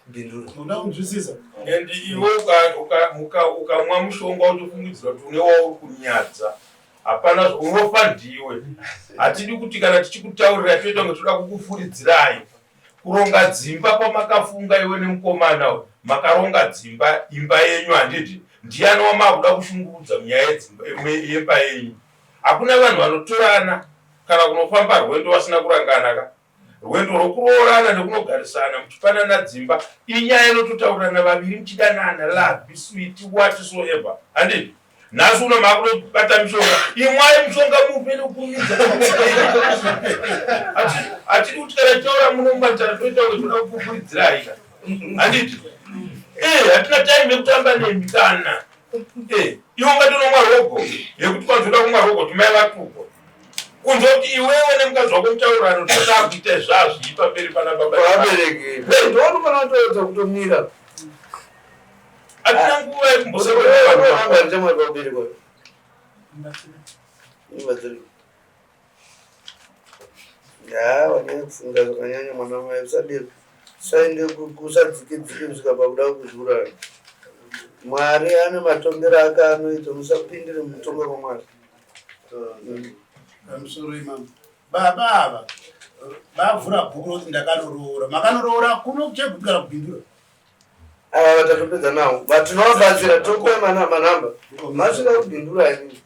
Bindura. Unoda kunzwisisa? And iwe ukamwa mushonga uchifungidzira kuti une wauri kunyadza hapana unofa ndiwe. Hatidi kuti kana tichikutaurira toita kunge toda kukufuridzirai. Kuronga dzimba kwamakafunga iwe nemukomana uyu makaronga dzimba imba yenyu handiti ndiyani wamakuda kushungurudza munyaya yemba yenyu. Hakuna vanhu vanotorana kana kunofamba rwendo vasina kurangana ka. Rwendo rwokuroorana nekunogarisana muchipanana dzimba inyaya inototaurirana vaviri muchidanana love sweet what so ever handiti nhasi uno makunobata mishonga imwai mushonga mupe nekukumidza hatidi kuti kana taura muno mumatara toita kunge toda kukupuridzirai handiti eh, hatina time yekutamba nemi kana Eh, iwe ungatonomwa rogo yekuti kwanzoda kumwa rogo kuti mai vatukwa kunze kuti iwewe nemukadzi wako mutaurano totakuita zvazvii pamberi pana baba vabereki ndonofanira kutoedza kutomira hatina nguva yekumboseabereki Haa wanyanya kufunga zvakanyanya mwana mai usadero usaende usadzike dzike kusvika pakuda kuzviuraya mwari ane matongero ake anoita musapindire mukutonga kwamwari Pamusoro imambo. Baba ava vavhura bhuku rokuti ndakanoroora. Makanoroora kuno kuchegutu kana kubindura? Ava vatatopedza nawo vatinovabatsira tokupai manamba masvika kubindura ini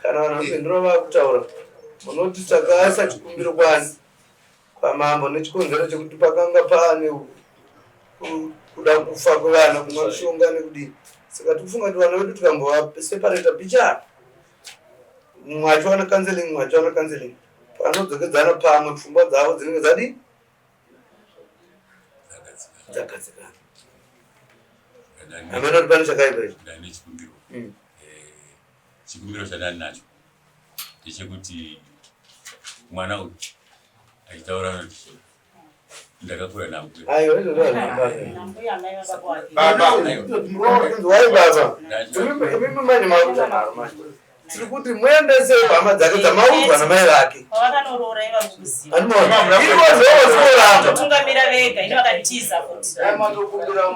kana vanhu vabindura vakutaura munoti takaisa chikumbiro kwani kwamambo nechikonzero chekuti pakanga paane kuda kufa kwevana kumwa mishonga nekudii saka tikufunga kuti vana vedu tikambovaseparata pichana mumwe achiwana counseling mumwe achiwana counseling panodzokedzana pamwe pfungwa dzavo dzinenge dzadii dzagadzikana hameno kuti pane chakaipa ichi ndane chikumbiro mm. eh, chikumbiro chandani nacho ndechekuti Mwana uyu achitaura anoti ndakakura nambuya. Aiwa izvozvo hazvina basa. Inzwai baba, imimi manje makuita nharo manje. Tiri kuti muendesei hama dzake dzamaudzwa namai vake. Pavakanoroora iva kuziva. Andimona. Irivo zvoosioramba. Tungamira vega ini vakatiza futi.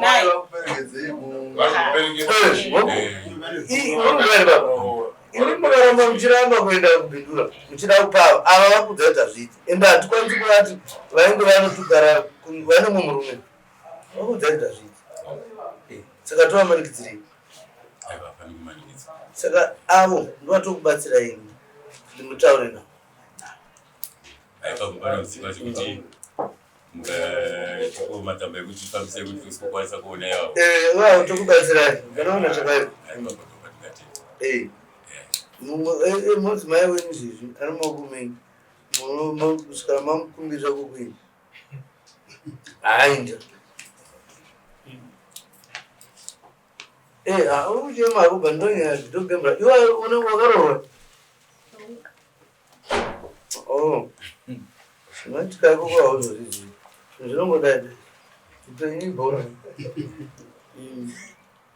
Mai vakuperekedzei ku Imi mukaramba muchiramba kuenda kubindura muchida kupa ava vakuudza kuti hazviiti ende hatikwanisi kuvati vainge vanotogara vane mumwe murume vakuudza kuti hazviiti eh, saka tovamanikidzirei saka avo ndovatokubatsira ini kuti mutaure navo aipapo panoziva zvekuti mukatipo matsamba ekuti tifambise kuti tisikukwanisa kuona ivavo eh, vavo tokubatsirai vanoona chakaipa eh, eh, mudzimai wenyu zvezvi ari maoko menyu kusvikira mamukumbirira kokuenda haainda uri kuchema hako bandonyaya ndogembra iwe unenge wakaroorwa Oh. Zvinoitika ikoko hauzozvizivi. Zvinongodai. Upenyu ibhora. Mm.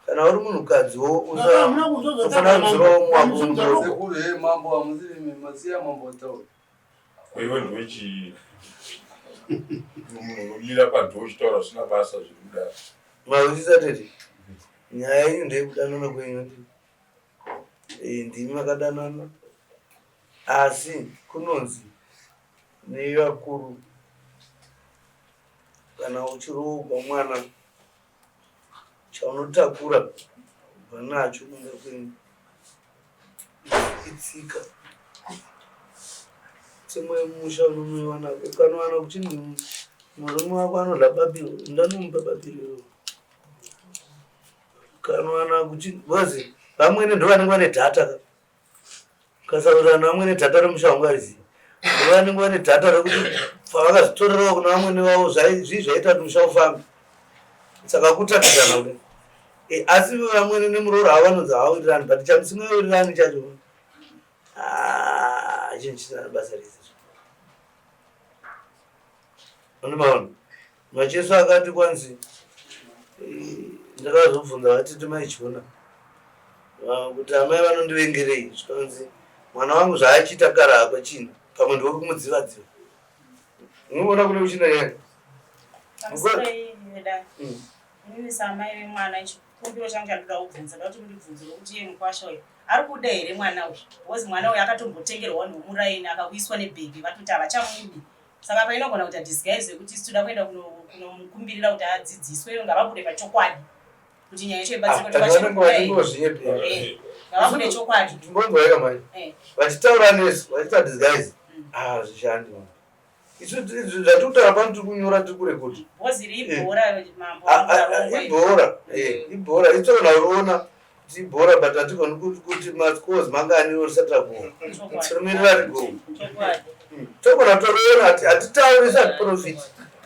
Kana uri munhukadzi wo usafanira kuzivawo mwako. Sekuru he mambo hamusiri masiya mambo ataura. Iwe ndiwe chii? Munhu unomira padhoo uchitaura zvisina basa zviri kudaro. Mazwisisa tete? Nyaya yenyu ndeyekudanana kwenyu. Eh, ndimi makadanana asi kunonzi nevakuru kana uchiroogwa mwana chaunotakura kubva nacho kumba kwenyu itsika temo yemusha unonoiwana ukanowana kuchinzi murume wako anodla babiro ndanomupa babiro Kanowana kuchi because vamwene ndovanenge vane data ka. Ukasawirirana vamwene data remusha wangu arizivi. Ndovanenge vane data rekuti pavakazvitorerawo kuna vamwene vavo zvii zvaita kuti musha ufambe. Saka kutatidzana kudai. E, asi vamwene nemuroora havo vanonzi havawirirani but chamusingawirirani chacho ah, chinhu chisina basa rese. Unomaona? Macheso akati kwanzi eh, ndakazobvunza vatete maichiona kuti amai vanondivengerei zvikanzi mwana wangu zvaachiita kare hapachina pamwe ndiwe kumudzivadziva unoona kune kuchina yena Inini samai vemwana chikumbiro changu chandoda kubvunza ndoda kuti mundibvunzire kuti iye mukwasha uyu ari kuda here mwana uyu because mwana uyu akatombotengerwa vanhu vemuraini akauyiswa nebhegi vatoti havachamudi saka apa inogona kuita disguise yekuti isu toda kuenda kunomukumbirira kuti adzidziswe ngavabude pachokwadi kuti nyaya yacho ibatsirwe eh, ngavabude chokwadi timbonzwaika manje eh. vachitaura nesu vachiita disguise mm. ah zvishandi isu zvatiri kutaura pano tiri kunyora tiri kurekodha ibhora ibhora ibhora itsona uriona kuti ibhora but hatigoni kuti mascores mangani risati ragoa tinomirira rigoa hmm. togona toriona hatitauri sati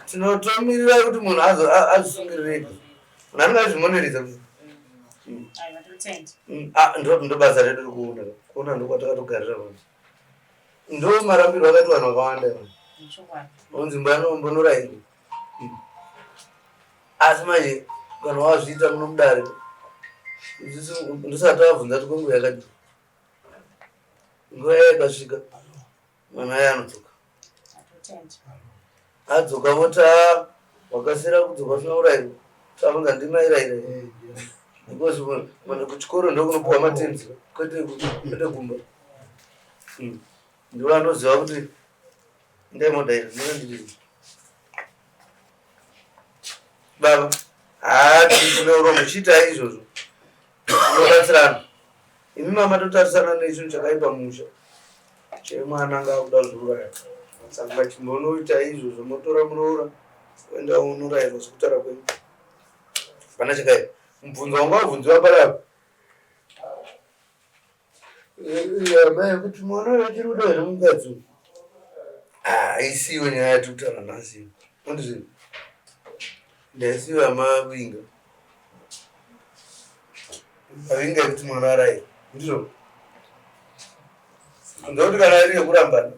tinotomirira kuti munhu azvisungirire ega munhu anenge azvimoneredza hmm. hmm. ah, ndobasa redu rikuona kuona ndokwatakatogarira vanhu ndo marambirwo akaita vanhu vakawanda onzi mbonorairwa asi manje kana wazviita muno mudare ndisati avabvunza kuti kwenguva yakadii nguva yayo ikasvika mwana aye anodzoka adzoka voti ah, wakasira kudzoka usina kurairwa tavunza ndimairaira because kuchikoro ndokunopuwa matenzi kwete kumba hmm. Ndivo anoziva kuti ndaimodaira ndinondidii baba haa tine urombo chiitai izvozvo tinobatsirana imi mama totarisana nechinhu chakaipa musha chemwana anga akuda kuzviuraya saka machimbonoita izvozvo motora muroora oenda unorairwa sekutaura kwenyu hapana chakaipa mubvunzo wanga wabvunziwa panapa Amai kuti mwana uyu achiri kuda here mukadzi uyu? Ah, isiwe nyaya yatiri kutaura nhasi. Undiziva? Ndaisiwe amavinga. Mavinga ekuti mwana araire. Ndizvo? Ndokuti kana iri yekurambana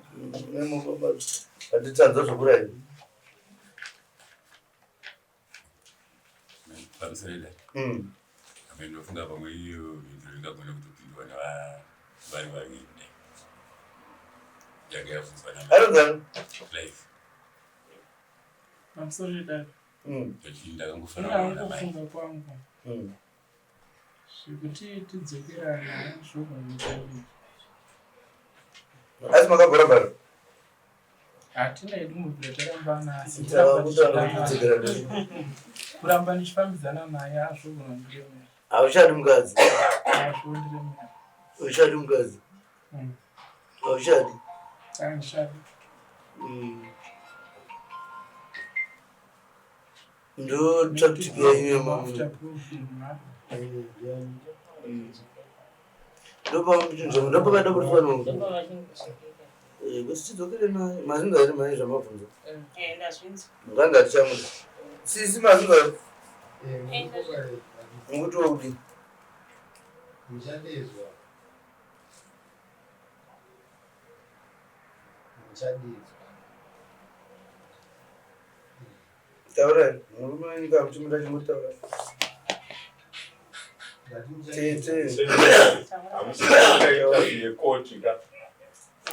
hatitsanza zvokuraira. Pamusoro dai. Amene ndofunga pamwe iyo mhinduro ingagona kutopindwa nevari vaviri kudai. Yanga yabvunzwa na Anonzani? Life. Pamusoro dai. Ndoti ndakangofanana namai. Kufunga kwangu. Zvekuti tidzokerane zvogona kuita. Asi makagorambana? Hatina hedu mubvira tarambana asi Tava kutaura kuti tidzokerane. kuramba ndichifambidzana naye azvogona kundiremera. Hauchadi mukadzi. Azvondiremera. Hauchadi mukadzi. Hauchadi. Handichadi. Ndo tactic yenyu yemamu. Ndopakada kuti vanhu kuti tidzokere naye. Mazvinzwa here mhai zvamabvunza? Ndazvinzwa. Nganga tichamuda. Sisi mazvinzwa here? Mukuti wokudii? Muchadizwa. Muchadizwa. Taurai, murume wenyu kana muchimuda chimutaura. Tete. Hamusina interview yekoti ka.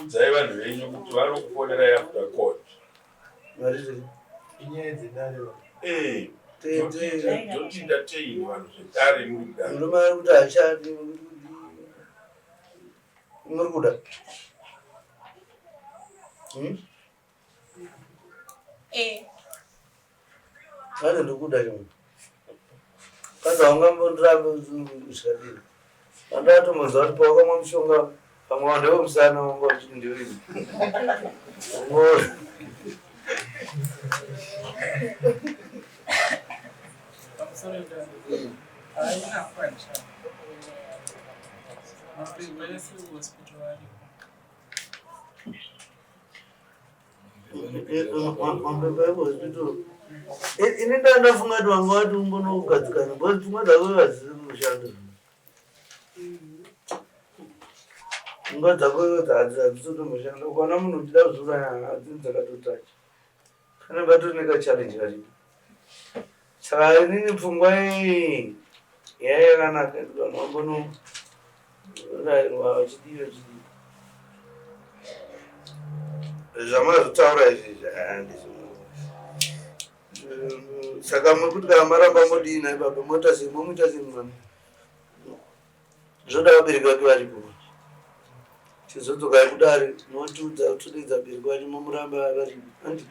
Udzai vanhu venyu kuti vari kufonerai after court. Mariri. Inyaya dzedare va. Eh. Tete. Totinda teini vanhu zvedare muri kudare. Murume ari kuti hachadi muri kudii? Muri kuda? Eh. Kwanza ndikuda chimwe. Kwanza haungambondirambe zvikadini. Pandatombonzwa kuti pawakamwa mushonga pamwe vanhu vemusana wanga uchiti ndirini. Ungoona. Pamusoro dai. Haina kwancha. Mapepa ese kuhospital ariko. Mapepa ekuhospital. Ini ndandafunga kuti vanga vati umbonogadzikana because pfungwa dzako hadzisi kushanda. Pfungwa dzako hadzisi kutomboshanda. Ukaona munhu uchida kuzviuraya hadzini dzakatotacha. Kana patori nekachallenge karipo. Saka inini pfungwa iyi yaiva yakanaka kuti vanhu vambonorairwa vachidii vachidii. Zvamazotaura izvi handizvo. Saka muri kuti kana maramba modii nhai baba moita sei momuita sei mwana? Zvoda vabereki vake varipo manje. Chizodzokai kudare motiudza todeedza vabereki vacho momuramba varipo. Handi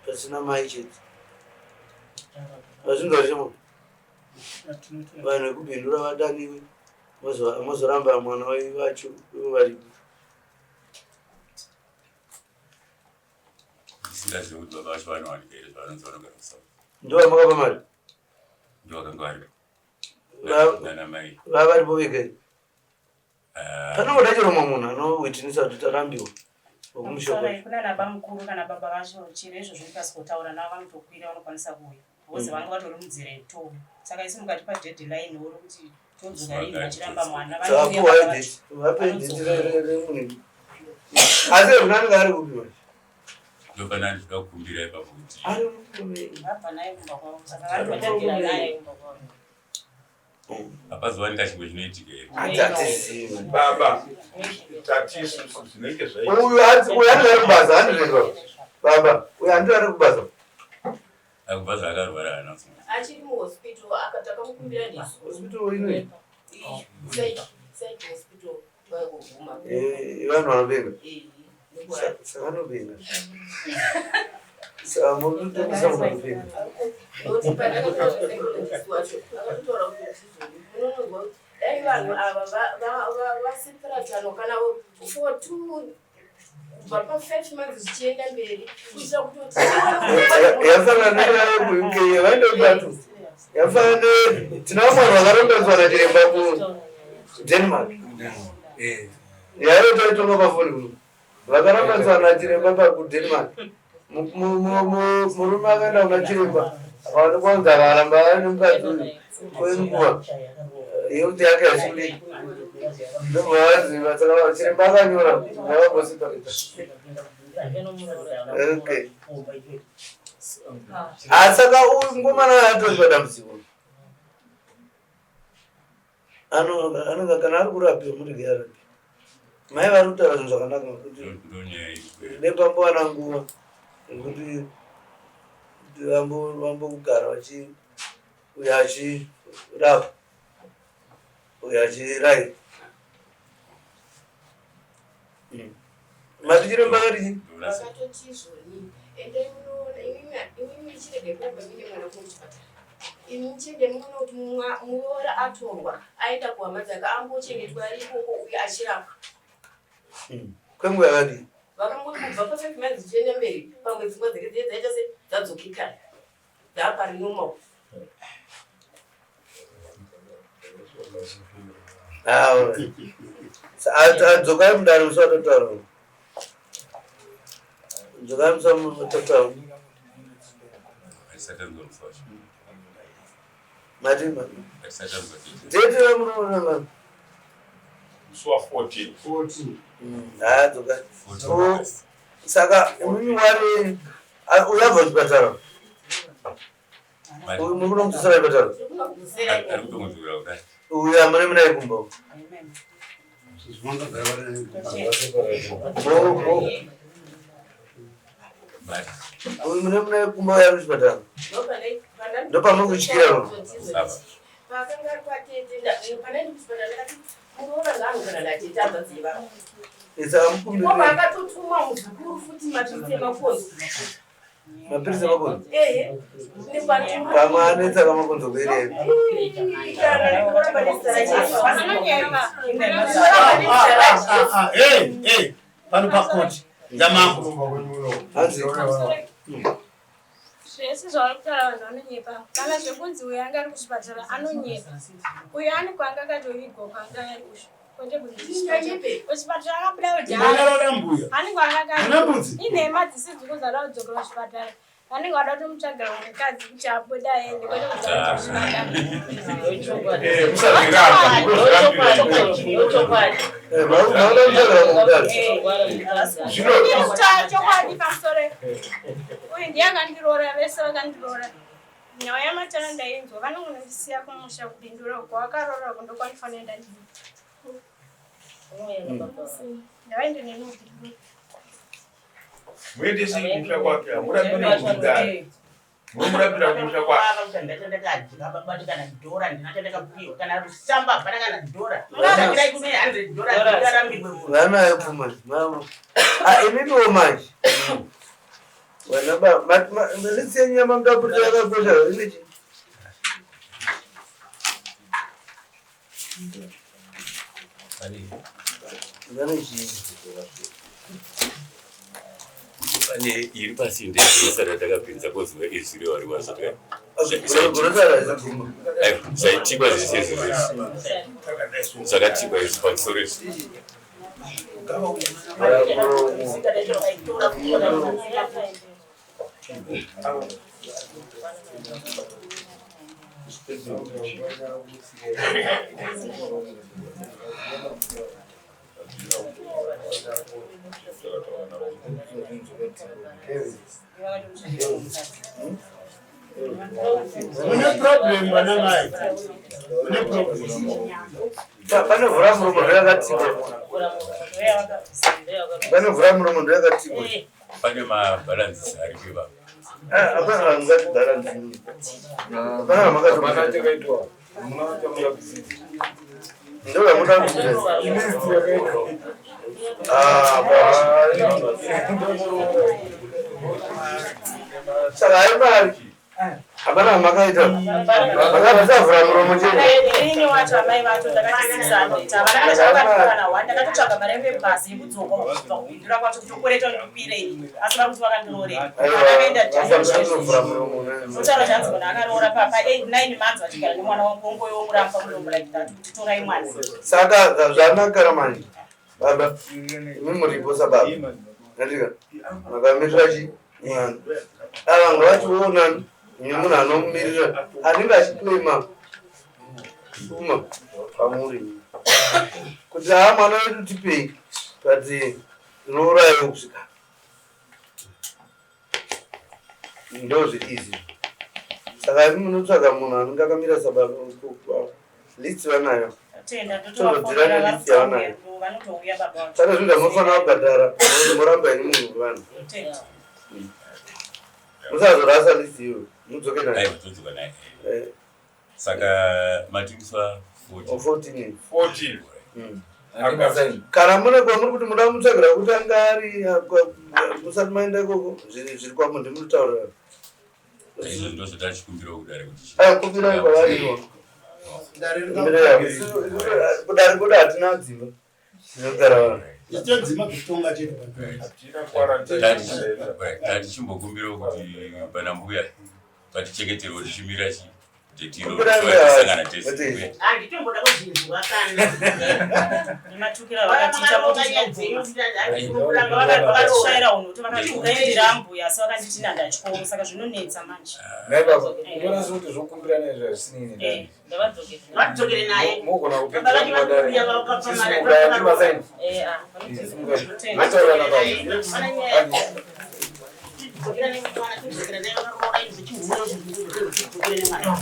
pasina mai chete. Vazvinzwa here mama? Vanhu vekubhindura vadaniwe mozoramba mwana wacho ivo varipo. Ndisingazivi kuti baba vacho vanowanika here zvavanonzi vanogara kuSouth. Ndovamakapa mari? Ndovakanga varipo. Vavaripo vega here? Panongoda chero mumwe munhu anowitnessa kuti tarambiwa wekumushoko. Kuna bamukuru kana baba vacho chero izvozvo ndikasikotaura navo vanotokwira vanokwanisa kuuya because vanga vatori munzira yekutouya saka isu mukatipa deadline oro kuti todzoka rini vachiramba mwana Saka puwai date, vape date remunhu. Asi Runa anenge ari kupi manje? Ndopana ndinoda kukumbira ipapo kuti Ari kupi? Vabva naye kumba kwavo saka vari kutokwira naye kumba kwavo. Hapazowanika chimwe chinoitika here? Hatatizivi. Baba, tati isusu zvinenge zvaitika. Uyu hanzi uyu hanzi ari kubasa hanzi baba uyu hanzi ari kubasa. Akubva zvaakarwara haana kusimba. Achiri muhospital akatakamukumbira nesu. Hospital inoi? Site site hospital kwakuguma. Eh, vanhu vanopenga. Eh. Saka vanopenga. Saka munotengesa munhu anopenga. Nokuti pandakataura nepsychologist wacho akatotaura kuti ndizvoni munonzwa kuti dai vanhu ava vaseparatana kana for two kubva pa5 months zvichienda mberi kuitira kutoti Yafanana nenyaya yekuUK vaenda kutatu. Yafanana ne tina vamwe vanhu vakarondedzwa nachiremba kuDenmark. Yayo taitonga pafoni kuno. Vakarambadzwa nachiremba pakuDenmark. Murume akaenda kuna chiremba akaonekwa kunzi akaramba ane mukadzi uyu kwenguva yekuti yake haisi kudii. Ndobva saka chiremba akanyora ngavamboseparata. Okay. Ah, saka uyu mukomana atori padambudziko. Anonga kana ari kurapiwa murege arapiwa. Mai vari kutaura zvinhu zvakanaka kuti nepambowana nguva yekuti vambogara vachi uyo achirapa uyo achiraira. Mati chiremba akati Vakatoti izvoni endai munoona imimi chirege kuramba mine mwana kuchipatara. Imi chiende munoona kuti muroora atorwa aenda kuhama dzake ambochengetwa ari ikoko uye achirapwa. Kwenguva yakadii? Vakangoti kubva pa 5 months zvichienda mberi pamwe pfungwa dzake dziye dzaita se dzadzokekana dzaapari normal. Dzokai mudare musi watotaura. Dzokai musi watotaura. Mati date ramunoona musi wa 14. 14. Haa dzokai. Saka imimi wari uyabva kuchipatara. Uyu muri kunomudzosera kuchipatara. Uyu amune munaye kumba. Uyu mune munaye kumba uyu ari kuchipatara. Ndopamuri kutyira. Paakanga ari kwatete panaindi kuchipatara ndakati muroora ngaanogara natete hanzvadzi yevamwe. Ndipo paakatotuma muzukuru futi mapiritsi emakonzo. Mapiritsi emakonzo? Ehe. Pamwe anetsa kamakonzo kuerera. Pano pakoti yamambo. Hanzi. Zvese zvavari kutaura vanhu vanonyepa. Kana zvekunzi uyu anga ari kuchipatara anonyepa. Uyu ani kwanga akatovigwa kwanga ari uyu. Kwete kunzi kuchipatara akabuda kudhara. Anenge anga inhema dzisidzo kuzada kudzokera kuchipatara. Vanenge vada kutomutsvagira mukadzi kuti abuda aende kwete kudzokera kuchipatara. Kutaura chokwadi pamusoro uyu ndiye akandiroora vese vakandiroora. Nyaya yamatara ndainzwa vanongonondisiya kumusha kubindura uko akaroora uko ndokwanifanira enda ndini. Ndavaende neni kubindura. Muendese kumusha kwake hamurapire kudare. Munomurapira kumusha kwake. Ndakadya baba kana dhora ndina chandakapiwa kana rusamba hapana kana dhora. Ndakirai kune 100 dhora ndingarambirwe munhu. Vanayo pfuma mama. Ah, imimiwo manje. Vana ba list yenyu yamamudapurira yakakosha ine chii? Vane chii? Pane iri pasi ndezvese ratakapinza kozuva izwi rewarikwa zvaitikwa zvese izvi zvakatikwa izvi pamusoro izvi. Mune problem vana mai. Mune problem. Pane vhura muromo ndoyakatsikwa. Pane vhura muromo ndoyakatsikwa. Pane mabalances aripo ipapo. Ah, hapana vangati balance. Hapana Hapana vamakati. chakaitwa. Hamuna chamungabvisisa. Ndovamuda kubvisa. List yakaitwa. Ah, saka hai mari. Hapana vamakaita. Makabvisa vhura muromo chete. Ini wacho amai vacho ndakatisisana havana kana chavakatipa kana one ndakatotsvaga mari yangu yebhazi yekudzoka kubva kubindura kwacho kutokwereta ndikwire ini asi vari kuti vakandiroorera vakaenda Vhura muromo. Unotaura zvanzi munhu akaroora papa 8 9 months vachigara nemwana wangu wongoyo womuramba muromo like that kuti torai mwana. Saka zvanakara manje. Baba, imi muripo sababa. Ndika makamirira chi mwana. Ava ngavachiona nemunhu anomumirira anenge achiclaima pfuma pamuri. Kuti haa mwana wedu tipei but rooraiwo kusvika. Ndozviri easy. Saka imi munotsvaga munhu anenge akamira sababa list vanayo. Tenda Tozodzirana totovafonera list yavanayo. vanotouya baba vacho. Saka zvinhu zvamunofanira kubhadhara moramba ini munhu wevanhu. Tenda. Musazorasa list iyo mudzoke nayo. Aiwa todzoka naye. Eh. Saka matimiswa 14. 14. 14. Kana mune kwamuri kuti muda mutsvagira kuti anga ari musati maenda ikoko zviri kwamunhu ndimutaurira. Izvo ndozvatachikumbirawo kudare kuti Aya kumbirai kwavari ivo. Kudare kwedu hatina dzimba dzinogara vanhu. Ichitodzima kutonga chete. Tatichimbokumbirawo kuti pana mbuya vatichengeterwo tichimira chi detiro Kumbirai tisangana mbuya, tese. kwete. Handitomboda kuzvinzwa kana. Nematukiro avakatiita vakatishayira hunhu kuti vakatiukaindira ambuya asi vakanditi nandachikoro saka zvinonetsa manje. Nhai baba, unoona sekuti zvokumbirana izvi hazvisinei Eh, ngavadzokere. Ngavadzokere naye. Mogona Baba kupedza vacho nguva dare. vari kuuya vakapamara- Sisimukai, andiri masaini. Eh, ah, Sisimukai. vanotenda. Mataurana baba. Tidzokera nemwana, tidzokera naye, vakaroora izvi, chihure, tidzokere nemwana.